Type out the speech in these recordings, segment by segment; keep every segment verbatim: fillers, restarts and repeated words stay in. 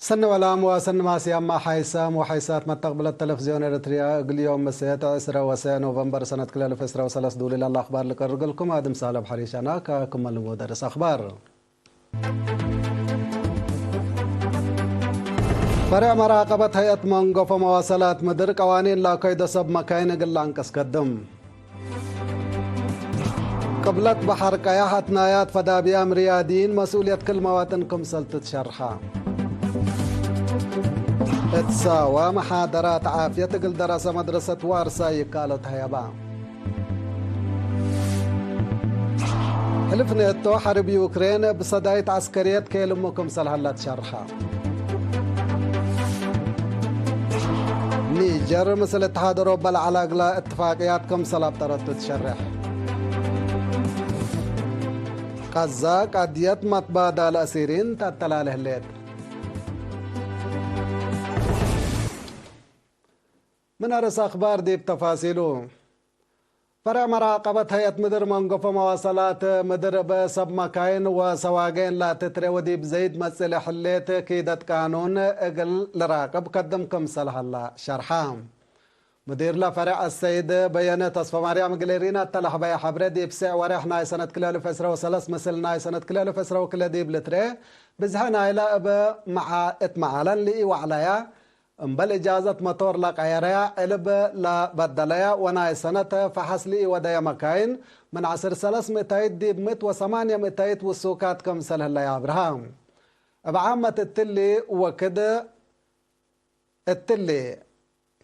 ሰኒ ወላም ወሰኒ ማስያማ ሓይሳም ወሓይሳት መተቅብለት ተለፍዝዮን ኤረትርያ፣ እግል ዮም መሰየት ዕስረ ወሰዕ ኖቨምበር ሰነት ክልኤ አልፍ ዕስረ ወሰለስ ዱሊ ለለ አኽባር ልቀርግልኩም። አድም ሳለብ ሐሪሻና ከክመ ልቡ ደርስ አኽባር። ፈሬዕ መራቀበት ሀይአት መንገፎ መዋሰላት ምድር ቀዋኒን ላከይዶ ሰብ መካይን እግል ለአንቅስ ከድም። ቅብለት በሐር ቀያሕ አትናያት ፈዳብያም ርያድይን መስኡልየት ክል መዋጥን ክምሰል ትትሸርሐ። እት ሳዋ መሓደራት ዓፍየት እግል ደረሰ መድረሰት ዋርሳይ ይካሎ ተሀየባ። ሕልፍ ኔቶ ሐርብ ዩክሬን እብ ሰዳይት ዐስከርየት ኬልሙ ክምሰል ሀላ ትሸርሐ። ኒጀር ምስል እትሓድ አውሮበ ለዐለ እግላ እትፋቅያት ክምሰል አብጠረቱ ትሸሬሕ። ቀዛ፣ ቀድየት መትባዳል አሲሪን ተአተላሌ ህሌት። ምን አርስ አኽባር ዲብ ተፋሲሉ። ፈርዕ መራቀበት ሀይአት ምድር መንገፎ መዋሰላት ምድር እብ ሰብ መካይን ወሰዋጌን ላትትሬ ወዲብ ዘይድ መጽእ ለህሌት ኪደት ቃኑን እግል ልራቅብ ከድም ክምሰል ሀላ ሸርሐ። ሙዲርለ ፈርዕ አሰይድ በየነ ተስፈማርያም እግል ኤሪና እተ ለሐበየ ሐብሬ፣ ዲብ ሴዕ ወሬሕ ናይ ሰነት ክልኤ አልፍ ዕስረ ወሰለስ ምስል ናይ ሰነት ክልኤ አልፍ ዕስረ ወክልኤ ዲብ ልትሬ ብዝሐ ናይላ እብ መዓ-፣ እት መዓለን ለኢወዕለያ፣ እምበል እጃዘት መቶር ለቀየረያ፣ ዕልብ ለበደለያ ወናይ ሰነት ፈሐስ ለኢወደየ መካይን፣ ምን ዐስር ሰለስ ምእታይት ዲብ ምእት ወሰማንየ ምእታይት ውሱካት ክምሰል ህለየ አብርሃ። እብ ዓመት እትሊ ወክድ እትሊ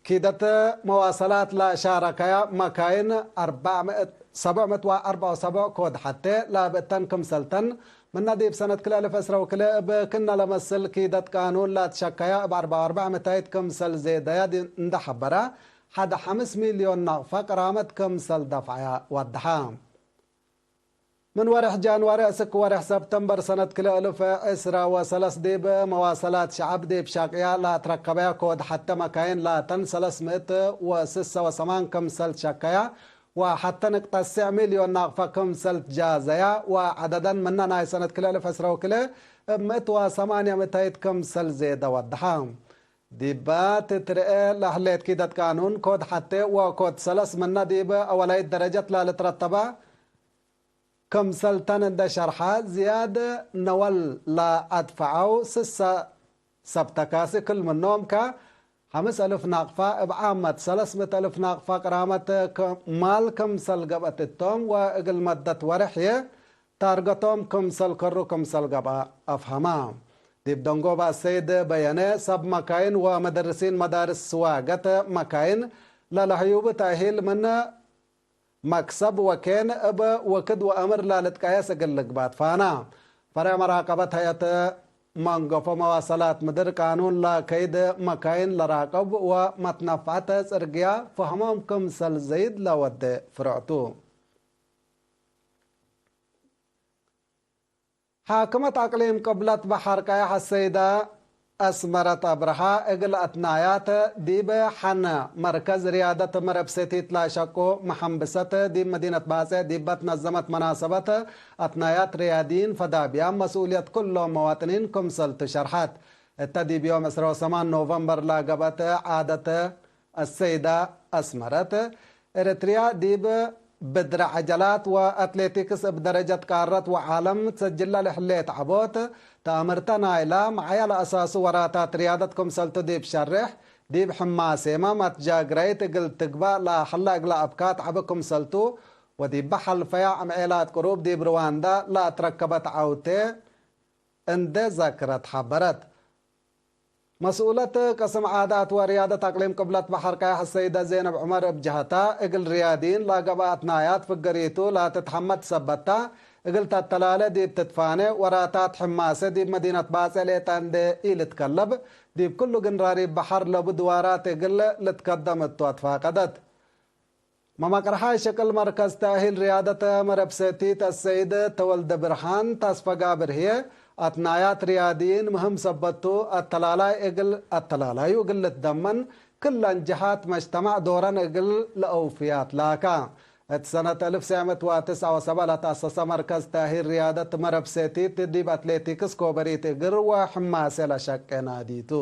ኪደት መዋሰላት ለሻረከያ መካይን አርበዕ ምእት፣ ሰብዕ ምእት ወአርበዕ ወሰብዕ ኮድ ሐቴ ለብእተን ክምሰልተን፣ ምነ ዲብ ሰነት ክልኤ አልፍ ዕስረ ወክልኤ እብ ክነ ለመስል ኪደት ቃኑን ለትሸከያ እብ አርበዕ ወአርበዕ ምእታይት ክምሰል ዜደያ ዲ-፣ እንደ ሐበረ፣ ሐድ ሐምስ ሚልዮን ናቅፋ ቅራመት ክምሰል ደፍዐያ ወደሐ። ምን ወሬሕ ጃንዋሪ እስክ ወሬሕ ሰብተምበር ሰነት ክልኤ አልፍ ዕስረ ወሰለስ ዲብ መዋሰላት ሸዐብ ዲብ ሻቅያ ለአትረከበያ ኮድ ሐቴ መካይን ላተን ሰለስ ምእት ወስሰ ወሰማን ክምሰል ትሸከያ ወሐቴ ንቅጠ ሴዕ ሚልዮን ናቅፋ ክምሰል ትጃዘያ ወዐደደን ምነ ናይ ሰነት ክልኤ አልፍ ዕስረ ወክልኤ እብ ምእት ወሰማንየ ምእታይት ክምሰል ዜደ ወደሐ። ዲባ ትትርኤ ለህሌት ኪደት ቃኑን ኮድ ሐቴ ወኮድ ሰለስ ምነ ዲብ አወላይት ደረጀት ለልትረተበ ክምሰልተን እንደ ሸርሐ፣ ዝያድ ነወል ለአድፈዐው ስሰ ሰብ ተካሲ ክል ምኖም ከሐምስ አልፍ ናቅፋ እብ ዓመት፣ ሰለስ ምእት አልፍ ናቅፋ ቅራመት ክ-፣ ማል ክምሰል ገብአት እቶም ወእግል መደት ወርሕ ህዬ ታርገቶም ክምሰል ከሩ ክምሰል ገብአ አፍሀማ። ዲብ ደንጎበ አሰይድ በየነ፣ ሰብ መካይን ወመደርሲን መዳርስ ስዋገት መካይን ለለህዩቡ ተእሂል ምን መክሰብ ወኬን እብ ወክድ ወአምር ለልትቀየስ እግል ልግባእ ትፋና። ፈሬዕ መራቀበት ሀይአት መንገፎ መዋሰላት ምድር ቃኑን ለከይድ መካይን ለራቅብ ወመትነፍዐት ጽርግያ ፈህሞም ክምሰል ዘይድ ለወዴ ፍሮዕ ቱ። ሓክመት አቅሊም ቅብለት በሐር ቀያሕ አሰይደ አስመረት አብርሃ፣ እግል አትናያት ዲብ ሐን መርከዝ ርያደት መረብ ሰቲት ላሸቁ መሐንብሰት ዲብ መዲነት ባጼ ዲበ ትነዘመት መናሰበት አትናያት ርያድይን ፈዳብያም መስኡልየት ኩሎም መዋጥኒን ክምሰልቱ ሸርሐት። እተ ዲብ ዮም ዕስረ ወሰማን ኖቨምበር ለገብአት ዓደት አሰይደ አስመረት፣ ኤረትርያ ዲብ ብድረ ዐጀላት ወአትሌቲክስ እብ ደረጀት ቃረት ወዓለም ትሰጅለ ለህሌት ዐቦት ተአምርተ ናይላ መዓያ ለአሳሱ ወራታት ርያደት ክምሰልቱ ዲብ ሸሬሕ፣ ዲብ ሕማሴመ መትጃግረይት እግል ትግባእ ለሀላ እግለ አብካት ዐቢ ክምሰልቱ ወዲበ ሐልፈያ አምዔላት ቅሩብ ዲብ ርዋንዳ ለአትረከበት ዐውቴ እንዴ ዘክረት ሐበረት። መስኡለት ቅስም ዓዳት ወርያደት አቅሊም ቅብለት በሐር ቀያሕ አሰይደ ዜነብ ዑመር እብ ጀሀታ፣ እግል ርያድይን ለገብአ አትናያት ፍገሪቱ ለትትሐመድ ሰበት ተ፣ እግል ተተላለ ዲብ ትትፋኔ፣ ወራታት ሕማሴ ዲብ መዲነት ባጼ ሌጠ እንዴ ኢልትከለብ፣ ዲብ ክሉ ግንራሪብ በሐር ለቡ ድዋራት እግል ልትከደም እቱ አትፋቀደት። መመቅርሓይ ሽቅል መርከዝ ተእሂል ርያደት መረብ ሰቲት አሰይድ ተወልደ ብርሃን ተስፈጋብር ህዬ፣ አትናያት ርያድይን ምህም ሰበት ቱ፣ አተላላይ እግል፣ አተላላዩ እግል ልትደመን፣ ክለን ጀሃት መጅተማዕ ዶረን እግል ለአውፍያት ላካ። እት ሰነት አልፍ ወትሰዕ ምእት ወትስዐ ወሰብዓ ለተአሰሰ መርከዝ ተእሂል ርያደት መረብ ሴቲት፣ ዲብ አትሌቲክስ፣ ኮበሪት እግር ወሕማሴ ለሸቄ ናዲ ቱ።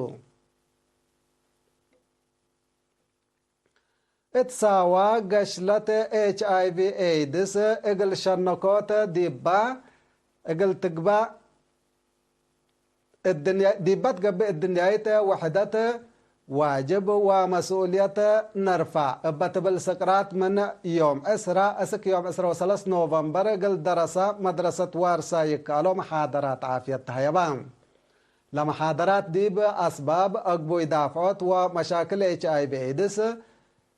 እት ሳዋ፣ ገሽለት ኤች አይ ቪ ኤይድስ እግል ሸነኮት ዲባ እግል ትግባእ እድንያ-፣ ዲባ ትገብእ እድንያይት ውሕደት ዋጅብ ወመስኡልየት ነርፋዕ እበ ትብል ስቅራት፣ ምን ዮም ዕስራ እስክ ዮም ዕስራ ወሰለስ ኖቨምበር እግል ደረሰ መድረሰት ዋርሳ ይከአሎ መሓደራት ዓፍየት ተሀየባ። ለመሓደራት ዲብ አስባብ አግቡይ ዳፍዖት ወመሻክል ኤች አይ ቪ ኤድስ፣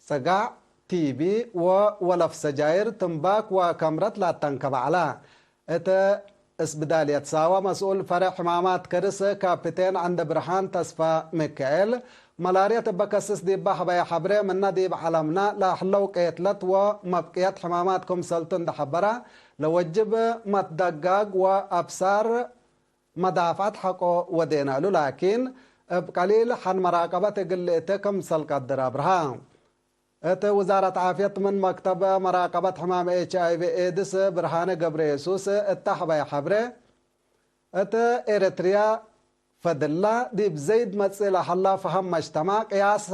ጽጋዕ፣ ቲ ቢ ወወለፍ ሰጃይር፣ ትምባክ ወከምረት ላተንከበ ዐላ። እት እስብዳልየት ሳዋ መስኡል ፈሬዕ ሕማማት ከርስ ካፕቴን ዐንደብርሃን ተስፋ ሚካኤል፣ መላርየት እበ ከስስ ዲበ ሀበየ ሐብሬ፣ ምነ ዲብ ዐለምነ ለህለው ቄትለት ወመብቅየት ሕማማት ክምሰልቱ እንደ ሐበረ፣ ለወጅብ መትደጋግ ወአብሳር መዳፍዐት ሐቆ ወዴነ እሉ፣ ላኪን እብ ቀሊል ሐን መራቀበት እግል ልእቴ ክምሰል ቀድር አብርሃ። እት ውዛረት ዓፍየት ምን መክተብ መራቀበት ሕማም ኤች አይ ቪ ኤድስ ብርሃነ ገብረየሱስ እተ ሀበየ ሐብሬ፣ እት ኤረትርያ ፈድላ ዲብ ዘይድ መጽእ ለሀላ ፈሀም መጅተማዕ ቅያስ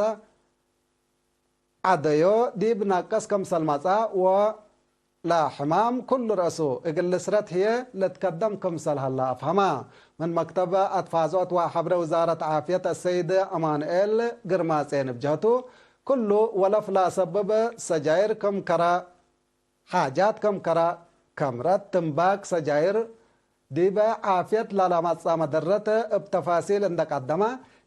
ዐደዮ ዲብ ነቅስ ክምሰል መጽአ ወለሕማም ኩሉ ረእሱ እግል ልስረት ህዬ ልትከደም ክምሰል ሀላ አፍሀማ። ምን መክተብ አትፋዝዖት ወሐብሬ ውዛረት ዓፍየት አሰይድ አማኑኤል ግርማጼን እብ ጀህቱ፣ ኩሉ ወለፍ ለአሰብብ ሰጃይር ክም ከረ፣ ሓጃት ከም ከረ፣ ከምረት፣ ትምባክ፣ ሰጃይር፣ ዲበ ዓፍየት ለለመጽአ መደረት እብ ተፋሲል እንደ ቀደመ፣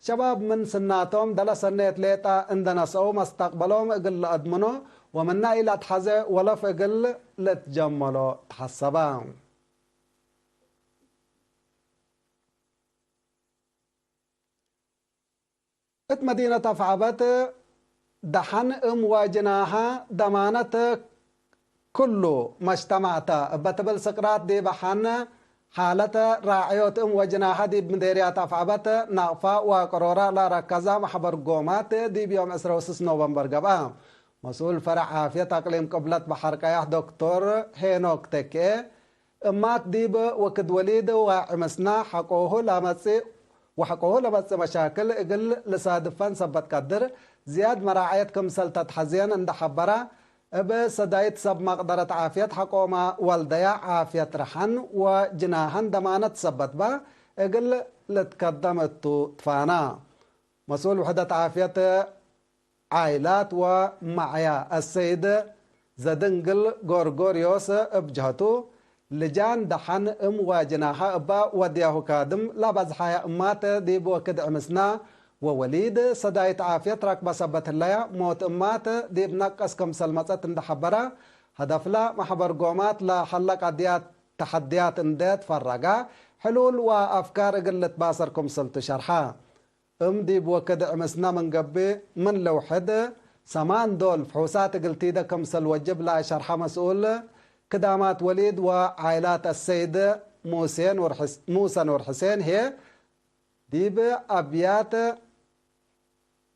ሸባብ ምን ስናቶም ደለ ሰኔት ሌጠ እንደ ነስአው መስተቅበሎም እግል ለአድምኖ ወምነ ኢለትሐዜ ወለፍ እግል ልትጀመሎ ተሐሰበ። እት መዲነት አፍዐበት ደሐን እም ወጅናሀ ደማነት ክሉ መጅተማዕ ተ እበ ትብል ስቅራት ዲበ ሐን ሓለት ራዕዮት እም ወጅናሀ ዲብ ምዴርያት አፍዐበት ናቅፋ ወቅሮራ ለረከዘ መሕበር ጎማት ዲብ ዮም ዕስራ ወስስ ኖቨምበር ገብአ። መስኡል ፈረዕ ዓፍየት አቅሊም ቅብለት በሐር ቀያሕ ዶክቶር ሄኖክ ተኬ፣ እማት ዲብ ወክድ ወሊድ ወዕምስና ሐቆሁ ለመጽእ ወሐቆሁ ለመጽእ መሻክል እግል ልሳድፈን ሰበት ቀድር ዝያድ መራዐየት ክምሰል ተትሐዝየን እንደ ሐበረ፣ እብ ሰዳይት ሰብ መቅደረት ዓፍየት ሐቆመ ወልደያ ዓፍየት ረሐን ወጅናሀን ደማነት ሰበት በ እግል ልትከደም እቱ ትፋና። መስኡል ውሕደት ዓፍየት ዓይላት ወመዕያ አሰይድ ዘድንግል ጎርጎርዮስ እብ ጀህቱ፣ ልጃን ደሐን እም ወጅናሀ እበ ወድያሁ ካድም ለበዝሐየ እማት ዲብ ወክድ ዕምስና ወወሊድ ሰዳይት ዓፍየት ረክበ ሰበት ህለየ፣ ሞት እማት ዲብ ነቅስ ክምሰል መጸት እንደ ሐበረ፣ ሀደፍለ መሕበር ጎማት ለሀለ ቀድያት ተሐድያት እንዴ ትፈረገ፣ ሕሉል ወአፍካር እግል ልትባሰር ክምሰልቱ ሸርሐ። እም ዲብ ወክድ ዕምስነ ምን ገብእ፣ ምን ልውሕድ ሰማን ዶል ፍሑሳት እግል ቲደ ክምሰል ወጅብ ለአሸርሐ መስኡል ክዳማት ወሊድ ወዓይላት አሰይድ ሙሴ ኑር ሕስ-፣ ሙሰ ኑር ሕሴን ህዬ፣ ዲብ አብያት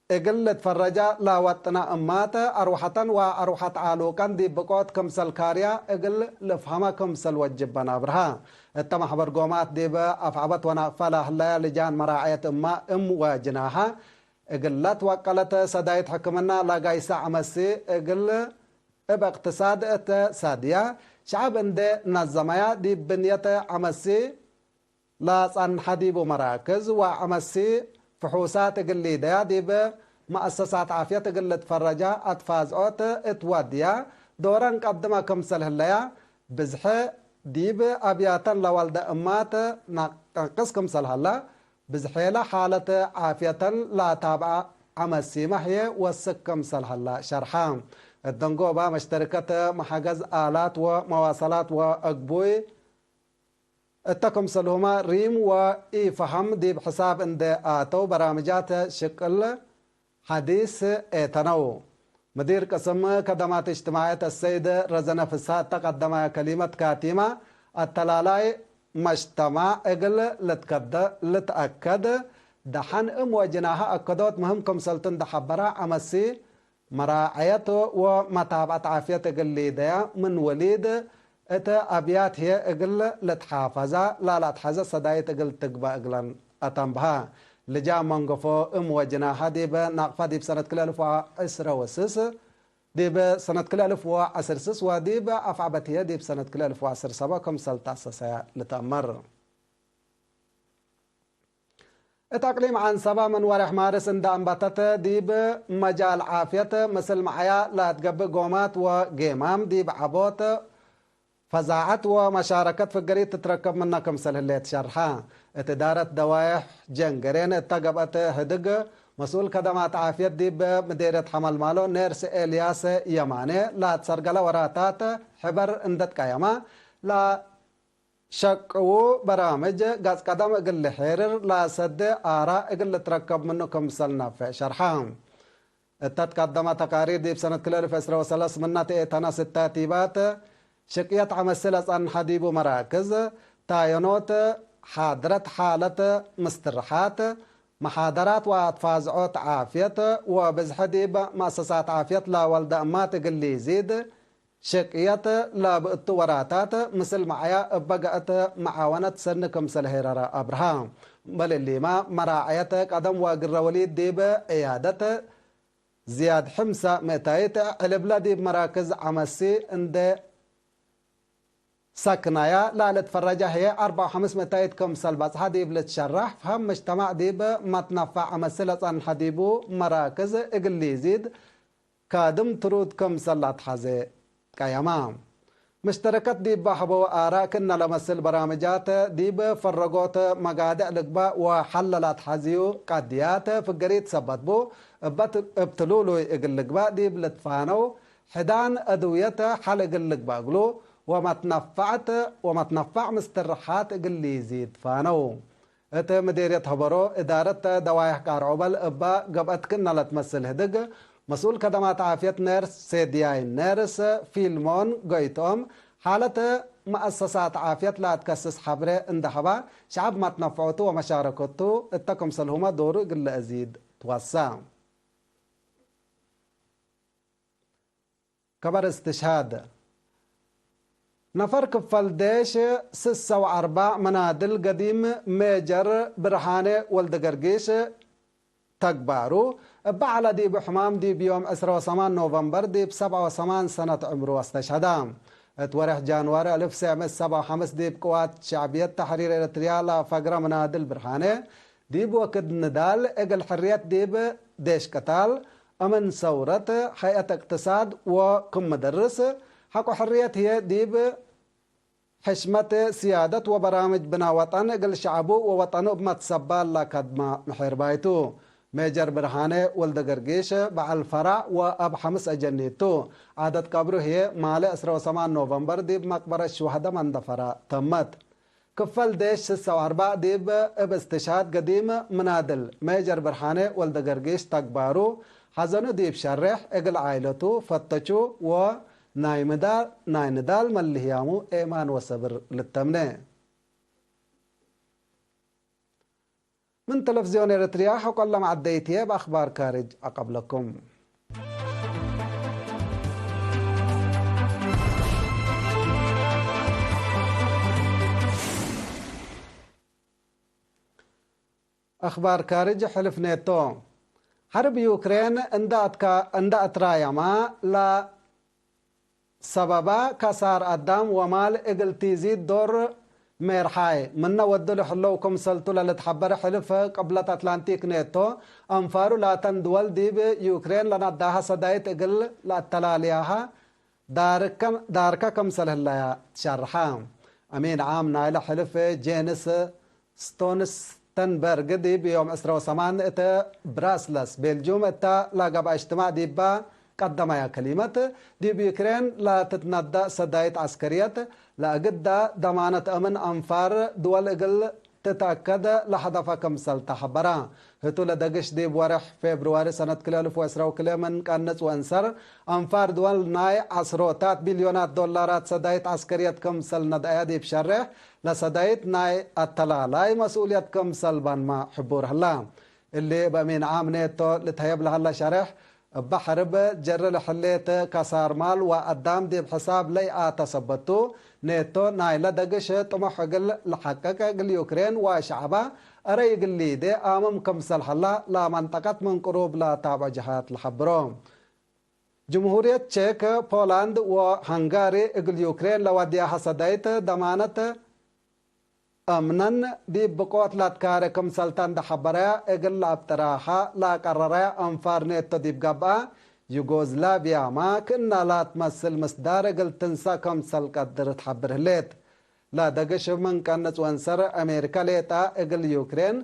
እግል ልትፈረጃ ለወጥነ እማት፣ አርወሐተን ወአርወሐት ዓሉቀን ዲብ ብቆት ክምሰል ካርያ እግል ልፍሀመ ክምሰል ወጅበን አብርሃ። እተ መሕበር ጎማት ዲብ አፍዐበት ወናቅፈ ለህለያ ልጃን መራዐየት እማ እም ወጅናሀ እግል ለትወቀለት ሰዳይት ሕክምና ለጋይሰ ዐመሲ እግል እብ እቅትሳድ እት ሳድያ ሸዐብ እንዴ ነዘመያ ዲብ ብንየት ዐመሲ ለጸንሐ ዲቡ መራክዝ ወዐመሲ ፍሑሳት እግል ሊደያ ዲብ መአሰሳት ዓፍየት እግል ልትፈረጃ አትፋዝዖት እት ወድያ ዶረን ቀድመ ክምሰል ህለያ ብዝሐ ዲብ አብያተን ለወልደ እማት ነቅስ ክምሰል ሀላ ብዝሔለ ሓለት ዓፍየተን ለአታብዐ ዐመሲመ ህዬ ወስክ ክምሰል ሀላ ሸርሐ። እት ደንጎባ መሽተርከት መሐገዝ አላት ወመዋሰላት ወአግቡይ እተ ክምሰልሁመ ሪም ወኢፈሀም ዲብ ሕሳብ እንዴ አተው በራምጃት ሽቅል ሐዲስ ኤተነው። ምዲር ቅስም ከደማት እጅትማዕየት አሰይድ ረዘነ ፍስሐ እተ ቀደመ ከሊመት ካቲመ፣ አተላላይ መጅተማዕ እግል ልትከደ-፣ ልትአከድ ደሐን እም ወጅናሀ አከዶት ምህም ክምሰልቱ እንደ ሐበረ ዐመሲ፣ መራዐየት ወመታብዐት ዓፍየት እግል ሊደያ፣ ምን ወሊድ እት አብያት ህዬ እግል ልትሓፈዛ ላልአትሐዘ ሰዳይት እግል ትግበእ እግለን አተንብሀ። ልጃም መንገፎ እም ወጅናሐ ዲብ ናቅፋ ዲብ ሰነት ክልኤ አልፍ ወዐስረ ወስስ፣ ዲብ ሰነት ክልኤ አልፍ ወዐስር ስስ ወዲብ አፍዐበት ህዬ ዲብ ሰነት ክልኤ አልፍ ወዐስር ሰበብ ክምሰል ተአሰሰ ልትአመር። እት አቅሊም ዐንሰበ ምን ወሬሕ ማርስ እንደ አንበተት፣ ዲብ መጃል ዓፍየት ምስል መዕያ ለአትገብእ ጎማት ወጌማም ዲብ ዐቦት ፈዛዐት ወመሻረከት ፍገሪት ትትረከብ ምነ ክምሰል ህሌት ሸርሐ። እት እዳረት ደዋይሕ ጀንገሬን እተ ገብአት ህድግ፣ መስኡል ከደማት ዓፍየት ዲብ ምዴርየት ሐመልማሎ ኔርስ ኤልያስ የማኔ ለአትሰርገለ ወራታት ሕበር እንደ ትቀየመ፣ ለ ሸቅዉ በራምጅ ገጽ ቀደም እግል ልሔርር ለአሰዴ አራእ እግል ልትረከብ ምኑ ክምሰል ናፌዕ ሸርሐ። እተ ትቀደመ ተቃሪር ዲብ ሰነት ክልኤ አልፍ ዕስረ ወሰለስ ምነ ተኤተነ ስተ ቲባት ሽቅየት ዐመሴ ለጸንሐ ዲቡ መራክዝ ታየኖት ሓድረት ሓለት ምስትርሓት፣ መሓደራት ወአትፋዝዖት ዓፍየት ወብዝሐ ዲብ መአሰሳት ዓፍየት ለወልደ እማት እግል ሊዚድ፣ ሽቅየት ለብእቱ ወራታት ምስል መዕያ እበ ገአት መዓወነት ሰኒ ክምሰል ሄረረ አብርሃ። እምበል እሊመ፣ መራዐየት ቀደም ወእግረ ወሊድ ዲብ ዕያደት ዝያድ ሕምሰ ምእታይት፣ ዕልብለ ዲብ መራክዝ ዐመሲ እንዴ ሰክናያ ለልትፈረጃ ህዬ አርበዕ ወሐምስ ምእታይት ክምሰል በጽሐ ዲብ ልትሸረሕ፣ ፈሀም ምጅተማዕ ዲብ መትነፈዕ ዐመሲ ለጸንሐ ዲቡ መራክዝ እግል ሊዚድ፣ ካድም ትሩድ ክምሰል ለአትሐዜ ቀየመ። ምሽተረከት ዲብ በሀበው አራእ ክእነ ለመስል በራምጃት ዲብ ፈረጎት መጋድዕ ልግባእ ወሐል ለለአትሐዝዩ ቀድያት ፍገሪት ሰበት ቡ፣ እበ እብ ትሉሉይ እግል ልግባእ ዲብ ልትፋነው ሕዳን አድውየት ሐል እግል ልግባእ እግሉ ወመትነፈዕት ወመትነፈዕ ምስትርሓት እግል ሊዚድ ፋነው። እት ምዴርየት ሀበሮ፣ እዳረት ደዋይሕ ቃርዖበል እበ ገብአት ክእነ ለትመስል ህድግ፣ መስኡል ከደማት ዓፍየት ነርስ ሴድያይ ነርስ ፊልሞን ጎይትኦም፣ ሓለት መአሰሳት ዓፍየት ለአትከስስ ሐብሬ እንደ ሀባ፣ ሸዐብ መትነፈዖቱ ወመሻረከቱ እተ ክምሰልሁመ ዶሩ እግል ለአዚድ ትወሰ። ከበር እስትሽሃድ ነፈር ክፈል ዴሽ ስሰ ወአርበዕ መናድል ገዲም ሜጀር ብርሃኔ ወልደገርጊሽ ተግባሩ እበ ዐለ ዲብ ሕማም ዲብ ዮም ዕስረ ወሰማን ኖቨምበር ዲብ ሰብዐ ወሰማን ሰነት ዕምሩ አስተሽሀደ። እት ወሬሕ ጃንዋሪ አልፍ ወትሰዕ ምእት ሰብዐ ወሐምስ ዲብ ቅዋት ሸዕብየት ተሕሪር ኤረትርያ ለፈግረ መናድል ብርሃኔ ዲብ ወክድ ንዳል እግል ሕርየት ዲብ ዴሽ ቅታል፣ አምን ሰውረት፣ ሀይአት እቅትሳድ ወክም ምደርስ፣ ሐቆ ሕርየት ህዬ ዲብ ሕሽመት ስያደት ወበራምጅ ብናእ ወጠን እግል ሸዐቡ ወወጠኑ እብ መትሰባል ለከድመ ምሒርባይ ቱ። ሜጀር ብርሃኔ ወልደገርጊሽ በዐል ፈራዕ ወአብ ሐምስ አጀኒት ቱ። ዓደት ቀብሩ ህዬ ማሌ ዕስረ ወሰማን ኖቨምበር ዲብ መቅበረት ሹሀደ መንደፈራ ተመት። ክፈል ዴሽ ስሰ ወአርበዕ ዲብ እብ እስትሽሃድ ገዲም ምናድል ሜጀር ብርሃኔ ወልደገርጊሽ ተግባሩ ሐዘኑ ዲብ ሸሬሕ እግል ዓኢለቱ ፈተቹ ወናይ ምዳ-፣ ናይ ንዳል መልህያሙ ኤማን ወሰብር ልተምኔ። ምን ተለፍዝዮን ኤረትርያ ሐቆለ መዐደይትዬ በአክባር ካርጅ አቀብለኩም። አክባር ካርጅ፣ ሕልፍ ኔቶ ሐርብ ዩክሬን እንደ አትካ-፣ እንደ አትራየማ ለ ሰበባ ከሳር አዳም ወማል እግል ቲዚድ ዶር ሜርሓይ ምነ ወዱ ለህለው ክምሰልቱ ለልትሐበር ሕልፍ ቅብለት አትላንቲክ ኔቶ፣ አንፋሩ ላተን ድወል ዲብ ዩክሬን ለነዳሀ ሰዳይት እግል ለአተላልያሀ ዳርከ፣ ዳርከ ክምሰል ህለያ ትሸርሐ። አሚን ዓም ናይለ ሕልፍ ጄንስ ስቶንስተንበርግ ዲብ ዮም ዕስረ ወሰማን እተ ብራስለስ፣ ቤልጁም እተ ለገብአ እጅትማዕ ዲባ ቀደመያ ከሊመት፣ ዲብ ዩክሬን ለትትነደእ ሰዳይት ዐስከርየት ለእግዳ ደማነት አምን አንፋር ድወል እግል ትትአከድ ለሀደፈ ክምሰል ተሐበረ። ህቱ ለደግሽ ዲብ ወሬሕ ፌብርዋሪ ሰነት ክልኤ አልፍ ወዕስራ ወክልኤ ምን ቀንጽ ወእንሰር፣ አንፋር ድወል ናይ ዐስሮታት ቢልዮናት ዶላራት ሰዳይት ዐስከርየት ክምሰል ነድአያ ዲብ ሸሬሕ፣ ለሰዳይት ናይ አተላላይ መስኡልየት ክምሰል ባንማ ሕቡር ህላ። እሊ እብ አሚን ዓም ኔቶ ልትሀየብ ለሀለ ሸሬሕ፣ እበ ሐርብ ጀር ለሕሌት ከሳር ማል ወአዳም ዲብ ሕሳብ ለይአተ ሰበት ቱ፣ ኔቶ ናይለ ደግሽ ጥሙሕ እግል ለሐቅቅ፣ እግል ዩክሬን ወሸዐባ አረይ እግል ሊዴ አምም ክምሰል ሀላ፣ ለመንጠቀት ምን ቅሩብ ለታብዖ ጀሃት ለሐብሮ። ጅምሁርየት ቼክ፣ ፖላንድ ወሃንጋሪ እግል ዩክሬን ለወድያሀ ሰዳይት ደማነት እምነን ዲብ ብቆት ለትካረ ክምሰልተ እንደ ሐበረያ፣ እግል ለአብጥራሀ ለአቀረረያ አንፋር ኔቶ ዲብ ገብአ፣ ዩጎዝላቪያመ ክእነ ለትመስል ምስዳር እግል ትንሰእ ክምሰል ቀድር ትሐብር ህሌት። ለደግሽ ምን ቀንጽ ወንሰር፣ አሜሪካ ሌጣ እግል ዩክሬን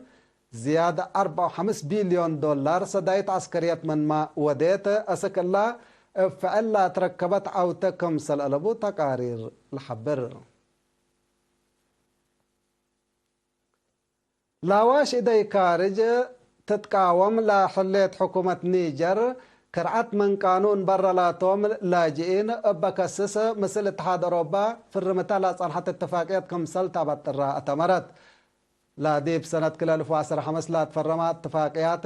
ዝያድ አርበዕ ወሐምስ ቢልዮን ዶላር ሰዳይት ዐስከርየት ምንመ ወዴት፣ አስክ እላ እብ ፍዕል ለአትረከበት ዐውተ ክምሰል አለቡ ተቃሪር ለሐብር። ለአዋሽ እደይ ካርጅ ትትቃወም ለሕሌት ሕኩመት ኒጀር፣ ክርዐት ምን ቃኑን በረ ላቶም ላጅኢን እበ ከስስ፣ ምስል እትሓድ አውሮባ ፍርምተ ለጸንሐት እትፋቅየት ክምሰል ተአበጥራ አተመረት። ለዲብ ሰነት ክልኤ አልፍ ወዐስር ሐምስ ለትፈረመ እትፋቅያት፣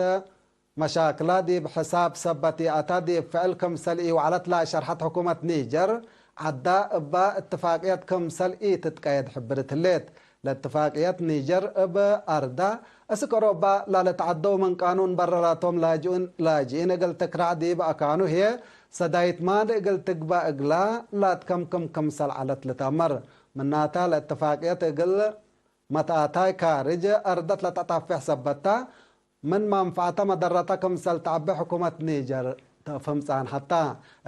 መሻክላ ዲብ ሕሳብ ሰበት ይአታ ዲብ ፍዕል ክምሰል ኢወዐለት ለሸርሐት ሕኩመት ኒጀር፣ ዐዳ እበ እትፋቅየት ክምሰል ኢትትቀየድ ሕብርት ህሌት። ለእትፋቅየት ኒጀር እብ አርዳ እስክ ኦሮባ ላለትዐደው ምን ቃኑን በረ ላቶም ላጅኡን፣ ላጅኢን እግል ትክራዕ ዲብ አካኑ ህዬ ሰዳይት ማል እግል ትግበእ እግላ ለአትከምክም ክምሰል ዐለት ልትአመር። ምናተ ለእትፋቅየት እግል መትአታይ ካርጅ አርደት ለተአጣፌሕ ሰበታ፣ ምን መንፈዐተ መደረተ ክምሰል ተዐቤ ሕኩመት ኒጀር ተአፍህም ጸንሐታ።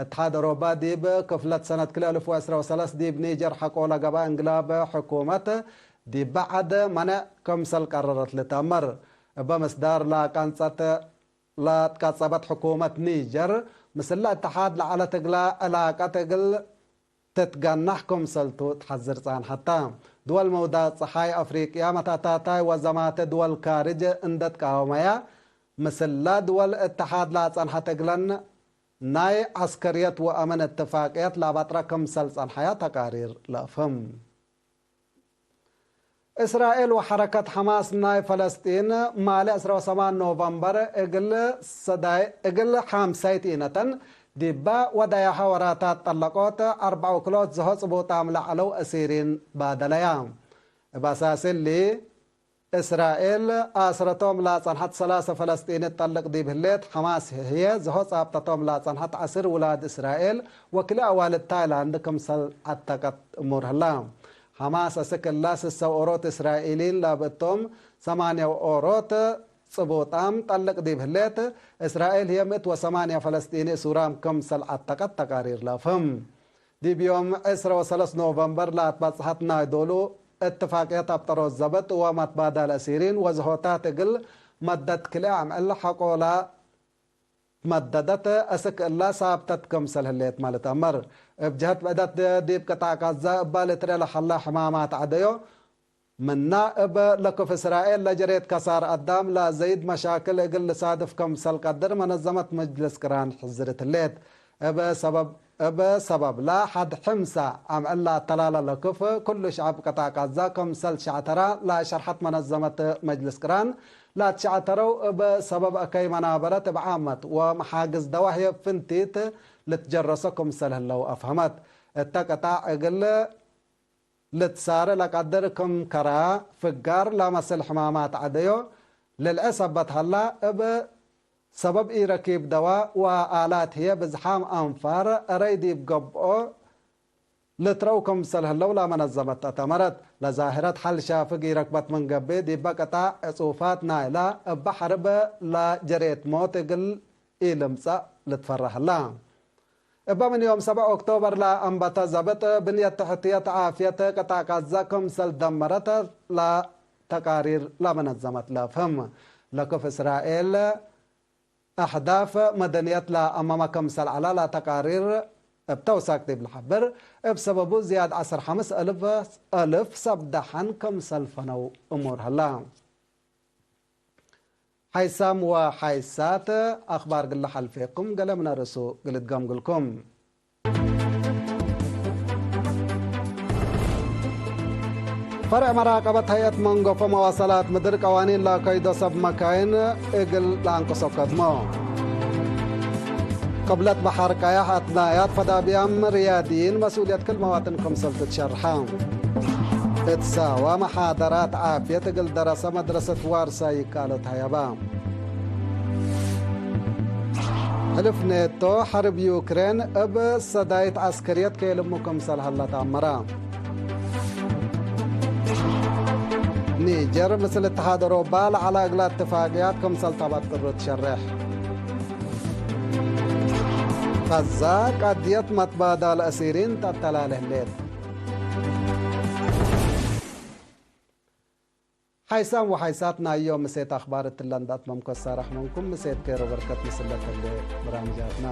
እትሓድ አውሮባ ዲብ ክፍለት ሰነት ክልኤ አልፍ ወዕስራ ወሰለስ ዲብ ኒጀር ሐቆ ለገብአ እንግላብ ሕኩመት ዲበ ዐድ መኔዕ ክምሰል ቀረረት ልትአመር። እበ ምስዳር ለአቀንጸት ለትቀጸበት ሕኩመት ኒጀር፣ ምስለ እትሓድ ለዐለት እግላ ዕላቀት እግል ትትገናሕ ክምሰልቱ ተሐዝር ጸንሐተ። ድወል መውዳቅ ጸሓይ አፍሪቅያ መትአታታይ ወዘማተ ድወል ካርጅ እንደ ትቃወመያ፣ ምስለ ድወል እትሓድ ለአጸንሐት እግለን ናይ ዐስከርየት ወአምን እትፋቅየት ለአባጥረ ክምሰል ጸንሐያ ተቃሪር ለአፍህም። እስራኤል ወሐረከት ሐማስ ናይ ፈለስጢን፣ ማሌ ዕስራ ወሰማን ኖቨምበር እግል ሰዳይ-፣ እግል ሓምሳይት ኢነተን ዲበ ወደያሀ ወራታት ጠለቆት፣ አርበዕ ውክሎት ዝሆ ጽቡጣም ለዐለው አሲሪን ባደለያ። እብ አሳስ እሊ፣ እስራኤል አስረቶም ለጸንሐት ሰላሰ ፈለስጢኒ ትጠልቅ ዲብ ህሌት፣ ሐማስ ህዬ ዝሆ ጻብጠቶም ለጸንሐት ዐስር ውላድ እስራኤል ወክልኤ አዋልድ ታይላንድ ክምሰል ዐተቀት እሙር ህላ። ሐማስ አስክ እላ ስሰ ዎሮት እስራኤሊን ላብእቶም ሰማንያ ዎሮት ጽቡጣም ጠልቅ ዲብ ህሌት፣ እስራኤል ህዬ ምእት ወሰማንያ ፈለስጢኒ እሱራም ክምሰል ዐተቀት ተቃሪር ለአፍህም። ዲብ ዮም ዕስራ ወሰለስ ኖቨምበር ለአትበጽሐት ናይ ዶሉ እትፋቅየት አብጠሮት ዘብጥ ወመትባዳል አሲሪን ወዝሆታት እግል መደት ክልኤ አምዕል ሐቆላ መደደት አስክ እላ ሳብተት ክምሰል ህሌት ማ ልትአመር። እብ ጀህት ብዕደት ዲብ ቅጣዕ ጋዛ እባ ልትርኤ ለሀላ ሕማማት ዐደዮ ምና እብ ለክፍ እስራኤል ለጀሬት ከሳር አዳም ለዘይድ መሻክል እግል ልሳድፍ ክምሰል ቀድር መነዘመት መጅልስ ቅራን ሕዝርት ህሌት። እብ ሰበብ፣ እብ ሰበብላ ሐድ ሕምሰ አምዕል ለአተላለ ለክፍ ኩሉ ሸዐብ ቅጣዕ ጋዛ ክምሰል ሸዕተራ ለሸርሐት መነዘመት መጅልስ ቅራን፣ ለአትሸዕተረው እብ ሰበብ አከይ መናበረት እብ ዓመት ወመሓግዝ ደዋህየ ፍንቲት ልትጀረሶ ክምሰል ህለው አፍሀመት። እተ ቅጣዕ እግል ልትሳረ ለቀድር ክም ከራ፣ ፍጋር ለመስል ሕማማት ዐደዮ ልልዐ ሰበት ሀላ፣ እብ ሰበብ ኢረኪብ ደዋ ወአላት ህዬ ብዝሓም አንፋር አረይ ዲብ ገብኦ ልትረው ክምሰል ህለው ለመነዘመት አተመረት። ለዛህረት ሐል ሻፍግ ኢረክበት ምን ገብእ፣ ዲበ ቅጣዕ ዕጹፋት ናይላ እበ ሐርብ ለጀሬት ሞት እግል ኢልምጸእ ልትፈረህ ህላ። እበ ምን ዮም ሰብዕ ኦክቶበር ለአንበተ ዘብጥ፣ ብንየት ተሕትየት ዓፍየት ቅጣዕ ጋዛ ክምሰል ደመረት ለተቃሪር ለመነዘመት ለአፍህም። ለክፍ እስራኤል አህዳፍ መደንየት ለአመመ ክምሰል ዐላ ለተቃሪር እብ ተውሳክ ዲብ ለሐብር፣ እብ ሰበቡ ዝያድ ዐስር ሐምስ እልፍ፣ እልፍ ሰብ ደሐን ክምሰል ፈነው እሙር ህላ። ሐይሳም ወሐይሳት አኽባር ግለ ሐልፌኩም፣ ገሌ ምነ ርእሱ ግልትገምግልኩም። ፈርዕ መራቀበት ሀይአት መንገፎ መዋሰላት ምድር ቀዋኒን ለአከይዶ ሰብ መካይን እግል ለአንቅሶ ከድሞ። ቅብለት በሐር ቃያሕ አትናያት ፈዳብያም ርያድይን መስኡልየት ክል መዋጥን ክምሰል ትትሸርሐ። እት ሳዋ መሓደራት ዓፍየት እግል ደረሰ መድረሰት ዋርሳይ ይካሎት ሀየባ። ሕልፍ ኔቶ ሐርብ ዩክሬን እብ ሰዳይት ዐስከርየት ከየልሙ ክምሰል ሀለ ተአመረ። ኒጀር ምስል እትሓድ አውሮባ ለዐለ እግለ እትፋቅያት ክምሰል ተበጥሩ ትሸሬሕ። ቀዛ ቀድየት መትባዳል አሲሪን ተአተላሌ ህሌት። ሓይሳም ወሓይሳት ናይ ዮም ምሴት አኽባር እትለ እንዴ አትመምኮ ሳረሕ ምንኩም፣ ምሴት ኬሮ በርከት ምስለ ተሌ ብራምጃትና።